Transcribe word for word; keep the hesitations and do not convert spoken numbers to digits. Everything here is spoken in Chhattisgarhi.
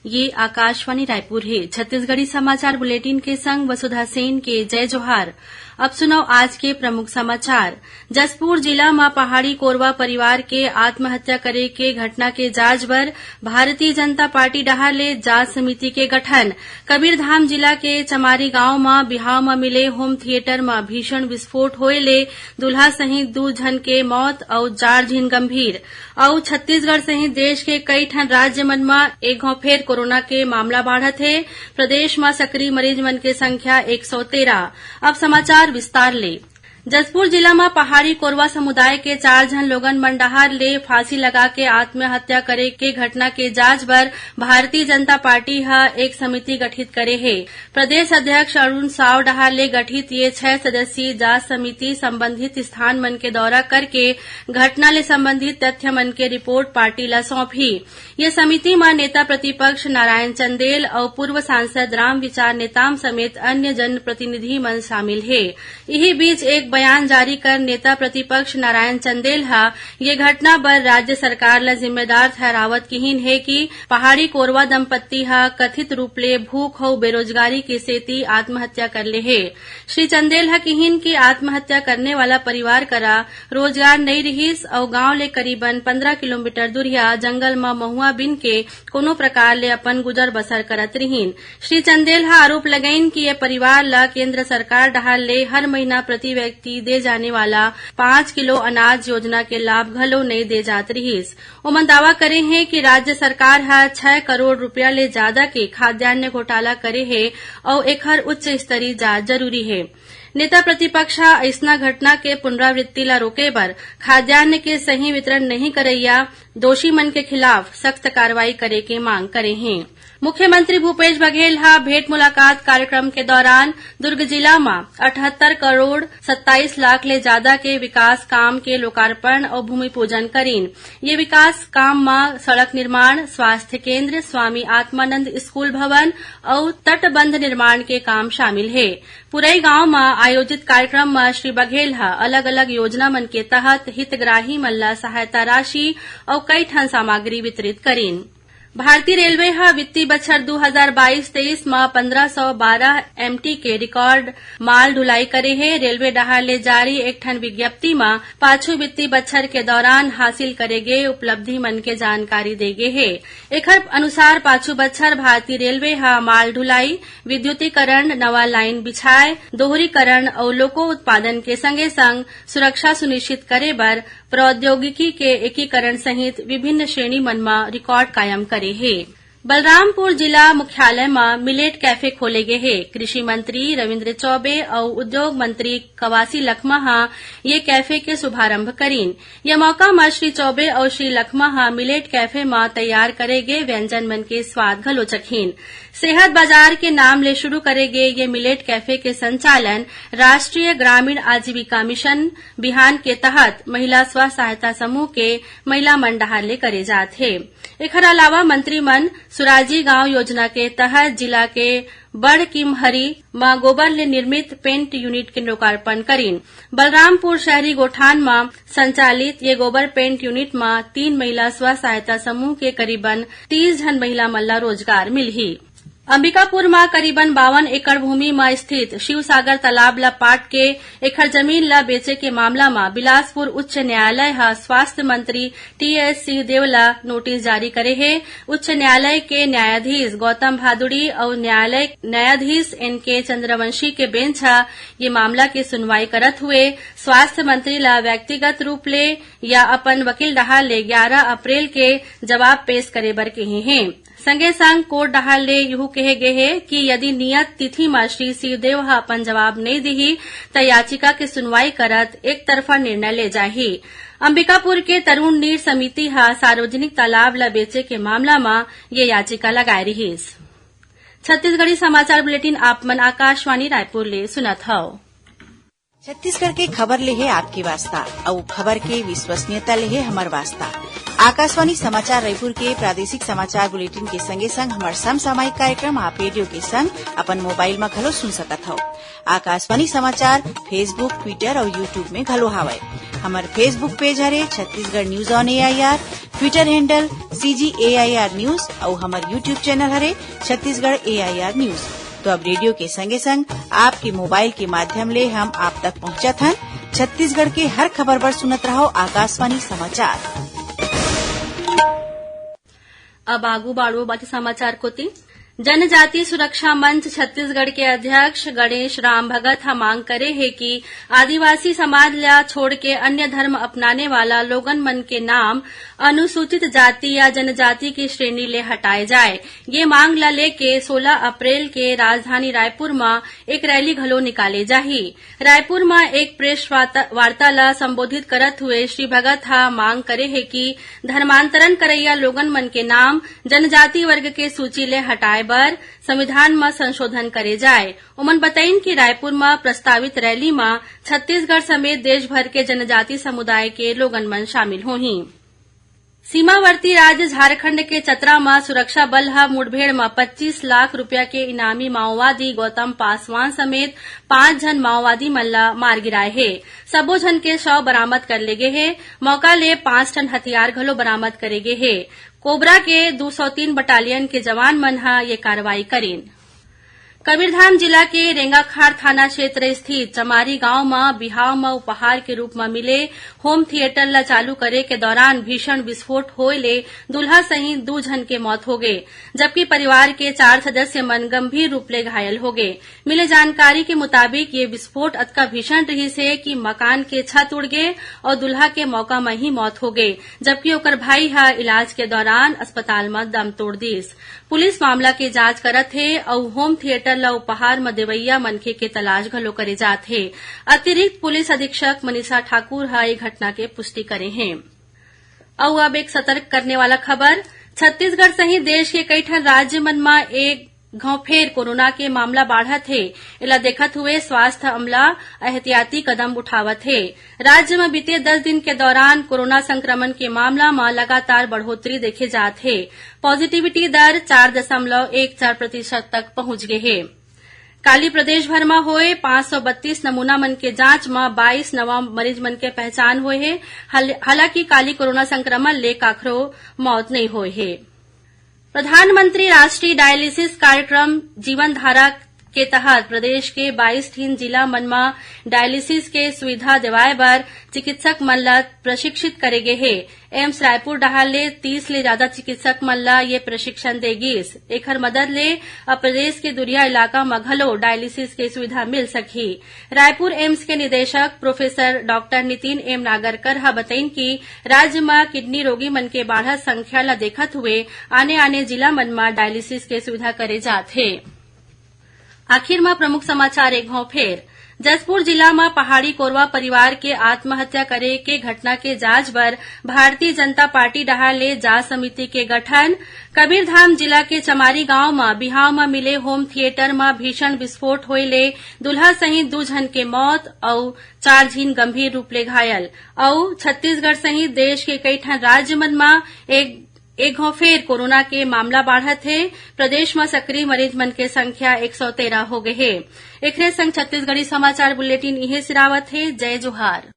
ये आकाशवाणी रायपुर हे। छत्तीसगढ़ी समाचार बुलेटिन के संग वसुधा सेन के जय जोहार। अब सुनव आज के प्रमुख समाचार। जशपुर जिला म पहाड़ी कोरवा परिवार के आत्महत्या करे के घटना के जांच बर भारतीय जनता पार्टी डहार ले जांच समिति के गठन। कबीरधाम जिला के चमारी गांव म बिहाव म मिले होम थिएटर म भीषण विस्फोट होए ले दूल्हा सहित दू झन के मौत अउ चार झिन गंभीर। अउ छत्तीसगढ़ सहित देश के कई ठन राज्य मन म एक घौं फेर कोरोना के मामला बाढ़त हे। प्रदेश म सक्रिय मरीज मन के संख्या एक सौ तेरह। अब समाचार विस्तार ले। जशपुर जिला म पहाड़ी कोरवा समुदाय के चार झन लोगन मन डहार ले फांसी लगा के आत्महत्या करे के घटना के जांच बर भारतीय जनता पार्टी ह एक समिति गठित करे हे। प्रदेश अध्यक्ष अरुण साव डहार ले गठित ये छह सदस्यीय जांच समिति संबंधित स्थान मन के दौरा करके घटना ले संबंधित तथ्य मन के रिपोर्ट पार्टी ल सौंपही। ये समिति म नेता प्रतिपक्ष नारायण चंदेल अउ पूर्व सांसद रामविचार नेताम समेत अन्य जनप्रतिनिधि मन शामिल हे। इही बीच एक बयान जारी कर नेता प्रतिपक्ष नारायण चंदेल ह ये घटना बर राज्य सरकार ल जिम्मेदार ठहरावत किहिन हे कि पहाड़ी कोरवा दंपत्ति ह कथित रूप ले भूख अउ बेरोजगारी के सेती आत्महत्या कर ले हे। श्री चंदेल ह किहिन कि आत्महत्या करने वाला परिवार करा रोजगार नइ रिहिस अउ गांव ले करीबन पंद्रह किलोमीटर दूरिहा जंगल म महुआ बिन के कोनो प्रकार ले अपन गुजर बसर करत रिहिन। श्री चंदेल ह आरोप लगाइन कि ये परिवार ल केंद्र सरकार डहार ले हर महीना प्रति व्यक्ति दे जाने वाला पाँच किलो अनाज योजना के लाभ घलो नइ दे जात रिहिस। ओमन दावा करे हें कि राज्य सरकार ह छह करोड़ रुपया ले जादा के खाद्यान्न घोटाला करे हे अउ एखर उच्च स्तरीय जांच जरूरी हे। नेता प्रतिपक्ष ह अइसना घटना के पुनरावृत्ति ल रोके बर खाद्यान्न के सही वितरण नहीं करइया दोषी मन के खिलाफ सख्त कार्रवाई करे के मांग करे हें। मुख्यमंत्री भूपेश बघेल ह भेंट मुलाकात कार्यक्रम के दौरान दुर्ग जिला म अठहत्तर करोड़ सत्ताईस लाख ले जादा के विकास काम के लोकार्पण अउ भूमि पूजन करीन। ये विकास काम म सड़क निर्माण, स्वास्थ्य केंद्र, स्वामी आत्मानंद स्कूल भवन अउ तटबंध निर्माण के काम शामिल हे। पुरई गांव म आयोजित कार्यक्रम म श्री बघेल ह अलग-अलग योजना मन के तहत हितग्राही मन ल सहायता राशि अउ कई ठन सामग्री वितरित करीन। भारतीय रेलवे ह वित्तीय बछर दू हजार बाईस तेईस म पंद्रह सौ बारह एमटी के रिकॉर्ड माल ढुलाई करे हे। रेलवे डहार ले जारी एक ठन विज्ञप्ति म पाछू वित्तीय बछर के दौरान हासिल करे गे उपलब्धि मन के जानकारी दे गे हे। एखर अनुसार पाछू बछर भारतीय रेलवे ह माल ढुलाई, विद्युतीकरण, नवा लाइन बिछाए, दोहरीकरण अउ लोको उत्पादन के संगे संग सुरक्षा सुनिश्चित करे बर प्रौद्योगिकी के एकीकरण सहित विभिन्न श्रेणी मन म रिकॉर्ड कायम करे हे। बलरामपुर जिला मुख्यालय म मिलेट कैफे खोले गे हे। कृषि मंत्री रविंद्र चौबे अउ उद्योग मंत्री कवासी लखमा ह ये कैफे के शुभारंभ करीन। ये मौका म श्री चौबे अउ श्री लखमा ह मिलेट कैफे म तैयार करे गे व्यंजन मन के स्वाद घलो चखीन। सेहत बाजार के नाम ले शुरू करे गे ये मिलेट कैफे के संचालन राष्ट्रीय ग्रामीण आजीविका मिशन बिहान के तहत महिला स्व सहायता समूह के महिला मन डहार ले करे जात हे। एखर अलावा मंत्री मन सुराजी गांव योजना के तहत जिला के बड़ किमहरी म गोबर ले निर्मित पेंट यूनिट के लोकार्पण करीन। बलरामपुर शहरी गोठान म संचालित ये गोबर पेंट यूनिट म तीन महिला स्व सहायता समूह के करीबन तीस झन महिला मन ल रोजगार मिलही। अंबिकापुर म करीबन बावन एकड़ भूमि म स्थित शिवसागर तालाब ल पाट के एखर जमीन ल बेचे के मामला म बिलासपुर उच्च न्यायालय ह स्वास्थ्य मंत्री टीएस सिंहदेव ल नोटिस जारी करे हे। उच्च न्यायालय के न्यायाधीश गौतम भादुड़ी अउ न्यायालय न्यायाधीश एनके चंद्रवंशी के बेंच ह ये मामला के सुनवाई करत हुए स्वास्थ्य मंत्री ल व्यक्तिगत रूप ले या अपन वकील डहार ले ग्यारह अप्रैल के जवाब पेश करे बर कहे हे। संगे संग कोर्ट डहार ले यहू कहे गे हे कि यदि नियत तिथि म श्री सिंहदेव ह अपन जवाब नइ दिही, त याचिका के सुनवाई करत एक तरफा निर्णय ले जाही। अंबिकापुर के तरुण नीर समिति ह सार्वजनिक तालाब ल बेचे के मामला म ये याचिका लगाए रिहिस। छत्तीसगढ़ी समाचार बुलेटिन आप मन आकाशवाणी रायपुर ले सुनत हव। छत्तीसगढ़ के खबर ले हे आपके वास्ता, अउ खबर के विश्वसनीयता ले हे हमर वास्ता। आकाशवाणी समाचार रायपुर के प्रादेशिक समाचार बुलेटिन के संगे संग हमर समसामयिक कार्यक्रम आप रेडियो के संग अपन मोबाइल म घलो सुन सकत हव। आकाशवाणी समाचार Facebook, Twitter अउ YouTube में घलो हावय। हमर Facebook पेज हरे Chhattisgarh news on AIR. Twitter handle C G A I R news अउ हमर YouTube channel हरे Chhattisgarh A I R news। तो अब रेडियो के संगे संग आपके मोबाइल के माध्यम ले हम आप तक पहुंचत हन। छत्तीसगढ़ के हर खबर बर सुनत रहो आकाशवाणी समाचार। अब आगू बाढ़ो बाकी समाचार कोती। जनजाति सुरक्षा मंच छत्तीसगढ़ के अध्यक्ष गणेश राम भगत ह मांग करे हे कि आदिवासी समाज ला छोड़ के अन्य धर्म अपनाने वाला लोगन मन के नाम अनुसूचित जाति या जनजाति की श्रेणी ले हटाए जाए। ये मांग ला लेके सोलह अप्रैल के राजधानी रायपुर म एक रैली घलो निकाले जाही। रायपुर म एक प्रेस वार्ता, वार्ता ला संबोधित करत हुए श्री भगत ह मांग करे हे कि धर्मांतरण करैया लोगन मन के नाम जनजाति वर्ग के सूची ले हटाए बर संविधान म संशोधन करे जाए। ओमन बताइन कि रायपुर म प्रस्तावित रैली म छत्तीसगढ़ समेत देश भर के जनजाति समुदाय के लोगन मन शामिल होही। सीमावर्ती राज्य झारखंड के चतरा म सुरक्षा बल ह मुठभेड़ म पच्चीस लाख रुपया के इनामी माओवादी गौतम पासवान समेत पांच झन माओवादी मन ल मार गिराए हे। सबो झन के शव बरामद कर ले गे हे। मौका ले पांच ठन हथियार घलो बरामद करे गे हे। कोबरा के दू सौ तीन बटालियन के जवान मन ह ये कार्रवाई करिन। कबीरधाम जिला के रेंगाखार थाना क्षेत्र स्थित चमारी गांव म बिहाव म उपहार के रूप म मिले होम थिएटर ल चालू करे के दौरान भीषण विस्फोट होए ले दूल्हा सहित दू झन के मौत होगे, जबकि परिवार के चार सदस्य मन गंभीर रूप ले घायल होगे। मिले जानकारी के मुताबिक, ये विस्फोट अतका भीषण रिहिस हे कि मकान के छत उड़ गे अउ दूल्हा के मौका म ही मौत होगे, जबकि ओकर भाई ह इलाज के दौरान अस्पताल म दम तोड़ दिस। पुलिस मामला के जांच करत हे अउ होम थिएटर ल उपहार म देवइया मनखे के तलाश घलो करे जात हे। अतिरिक्त पुलिस अधीक्षक मनीषा ठाकुर ह ए घटना के पुष्टि करे हे। अउ अब एक सतर्क करने वाला खबर, छत्तीसगढ़ सहित देश के कई ठन राज्य मन म एक घांव फेर कोरोना के मामला बाढ़त हे। एला देखत हुए स्वास्थ्य अमला एहतियाती कदम उठावत हे। राज्य म बीते दस दिन के दौरान कोरोना संक्रमण के मामला म लगातार बढ़ोतरी देखे जात हे। पॉजिटिविटी दर चार दशमलव एक चार प्रतिशत तक पहुंच गे हे। काली प्रदेश भर म होए पांच सौ बत्तीस नमूना मन के जांच म बाईस नवा मरीज मन के पहचान होए हे। हाल-, हालांकि काली कोरोना संक्रमण ले काखरो मौत नइ होए हे। प्रधानमंत्री राष्ट्रीय डायलिसिस कार्यक्रम जीवन धारा के तहत प्रदेश के बाईस ठिन जिला मन म डायलिसिस के सुविधा देवाए बर चिकित्सक मन ल प्रशिक्षित करे गे हे। एम्स रायपुर डहार ले तीस ले जादा चिकित्सक मन ल ये प्रशिक्षण दे गिस। एखर मदद ले अब प्रदेश के दुरिया इलाका म घलो डायलिसिस के सुविधा मिल सकही। रायपुर एम्स के निदेशक professor doctor Nitin M Nagarkar ह बतइन कि राज्य म किडनी रोगी मन के बाढ़त संख्या ल देखत हुए आने-आने जिला मन म डायलिसिस के सुविधा करे जात हे। आखिर म प्रमुख समाचार एक घांव फेर। जशपुर जिला म पहाड़ी कोरवा परिवार के आत्महत्या करे के घटना के जांच बर भारतीय जनता पार्टी डहार ले जांच समिति के गठन। कबीरधाम जिला के चमारी गांव म बिहाव म मिले होम थिएटर म भीषण विस्फोट होए ले दूल्हा सहित दू झन के मौत अउ चार झिन गंभीर रूप ले घायल। अउ छत्तीसगढ़ सहित देश के कई ठन राज्य मन म एक, एक घांव फेर कोरोना के मामला बाढ़त हे। प्रदेश म सक्रिय मरीज मन के संख्या एक सौ तेरह हो गए हे। एखरे संग छत्तीसगढ़ी समाचार बुलेटिन इहे सिरावत हे। जय जोहार।